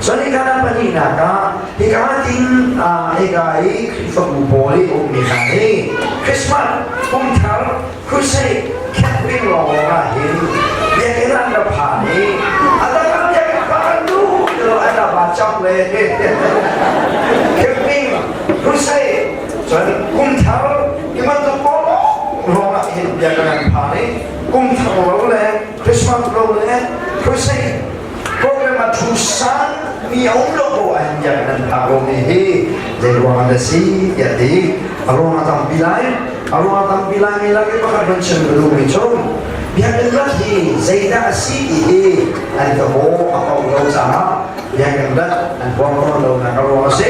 Cun hika na pahnihnak ah hika tin hika i Khrihfabu pawl i ummi hna hi Christmas, kumthar, crusade, camping lawnglawng ah hin biakinn an ra phan i a dang ah biakinn pa kan duh ti lo an ra ba chap le camping, crusade, cun kumthar ti bantuk pawl lawng ah hin biakinn an phan i kumthar lo le Christmas lo le crusade program a thu san mi a um lo ko an biak nan phak lo mi hi zei ruang ah dah si tiah ti a ruang a tampi lai. A ruang a tampi lai mi lak i pakhat van chim ka duh mi cu biakinn rat hi zeidah a si ti hi an ka haw a kau lo caah biakinn rat an huam tawn lo nak a ruang a si.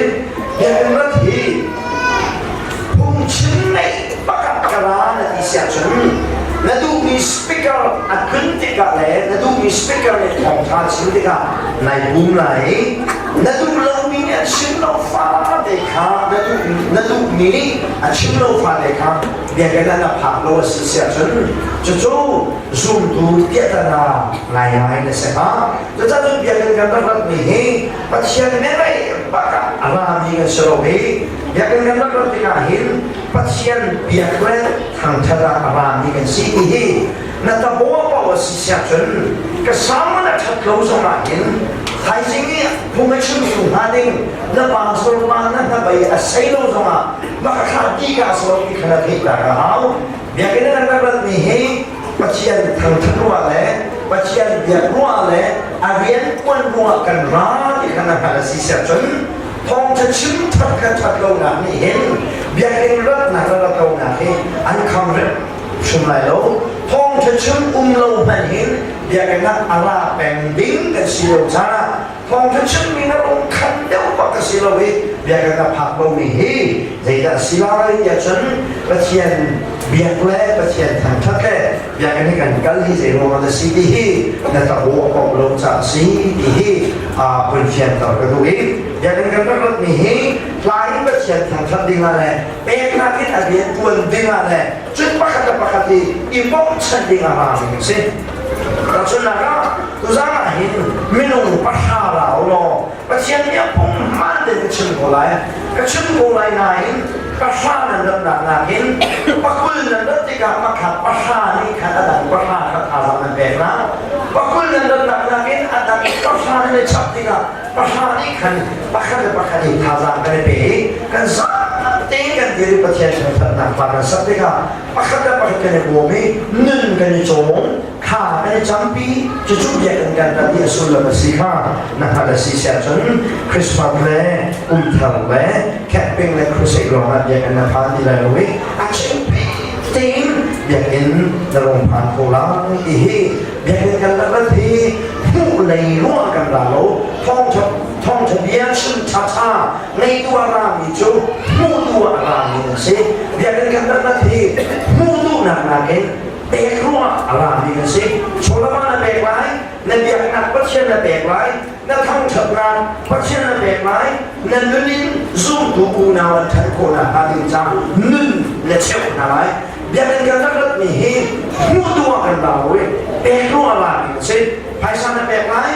Biakinn rat hi phungchim neih pakhat ka ra na ti siah cun na duhmi speaker a tlun tikah le na duhmi speaker nih thawngṭha chim tikah nai pum lai i na duh lomi nih a chim lo fate kha na duhmi nih a chim lo fate kha biakinn ah na phak lo a si siah cun cucu zumtu piahtana ngaingai na si hnga. Cucaah cun biakinn kan rak ratmi hi Pathian menmei bak ah a rami kan si lo i biakinn kan rak rat tikah hin Pathian biak le thangṭhat ah a rami kan si ti hi na tabaw paoh a si siah cun ka sang na ṭhat lo zongah hin thaizing i phung a chimtu hnga ding na pastor pa na hnabei a sei lo zongah maka thla ti ka so ti kha na theih ta ka hau. Biakinn an rak ratmi hi Pathian thangṭhat ruah le Pathian biak ruah le a rian ṭuan ruah kan ra ti kha na hngalh a si siah cun thawngṭha chim ṭhat kha ṭhat lonak nih hin biakinn ratnak le rat lonak hi an kham hrim lai lo. Thawngṭha chim um lo hmanh hin biakinn ah a ra peng ding kan si lo caah thawngṭha chimmi na lung khan deuh bak a si lo i biakinn a phak lomi hi zeidah a si lai tiah cun Pathian biak le Pathian thangṭhat le biakinn hi kan kal hi zei ruangah dah si ti hi na taho a kong lo caah a si ti hi hun fianter ka duh i biakinn kan rak ratmi hi hla in Pathian thangṭhat ding ah le peknak in a rian ṭuan ding ah le cun pakhat le pakhat hi i bawmchan ding ah rami kan si. Tahchunhnak ah tuzaan ah hin minung pahra ra u law Pathian nih a phung hmaan tein ka chim ko lai. Ka chim ko lai nain pahra nan ratnak nakin pakul nan rat tikah pakhat pahra nih khan a dang pahra kha thazaang nan pek hna. Pakul nan ratnak nakin a dang pahra nan i chap tikah pahra nih khan pakhat le pakhat i thazaang kan i pe i kan zaate kan dir i Pathian thangṭhatnak hla kan sak tikah pakhat le pakhat kan i bawm i nun kan i cawm, kha kan i campi. Cucu biakinn kan rat i a sullam a si kha na hngalh a si siah cun Christmas le kumthar le camping le crusade lawngah biakinn na phan ti lai lo i a chimpi tein biakinn na rung phan ko lai ti hi biakinn kan rak rat hi hmuh lei ruah kan ra lo. Thawngṭha thawngṭha bia chim ṭhaṭha ngeitu a rami cu hmutu a rami an si. Biakinn kan rak rat hi hmuh duhnak nakin pek ruangah a rami kan si. Chawlama na pek lai, na biaknak Pathian na pek lai, na thangṭhatnak Pathian na pek lai, na nun in zumtu unau an ṭhan khawhnak hnga ding caah nun na cheuh hna lai. Biakinn kan rak ratmi hi hmuhtu ah kan ra lo i pek ruangah rami kan si. Phaisa na pek lai,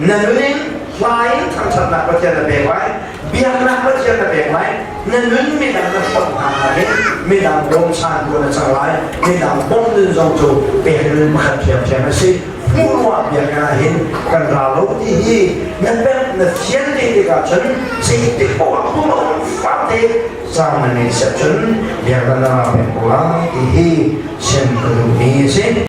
na nun in hla in thangṭhatnak Pathian na pek lai, biaknak Pathian na pek lai, na nun midang na hrawmh hna nakin midang bawmchantu na cang lai, midang bawmh nun zong cu pek nun pakhat ṭhiamṭhiam a si. Hmuh ruah biakinn ah hin kan ra lo ti hi na pemh na fian te tikah cun zeitik paoh ah hmuh fate cang na ngei siah cun biakinn na ra peng ko lai ti hi chim ka duhmi a si.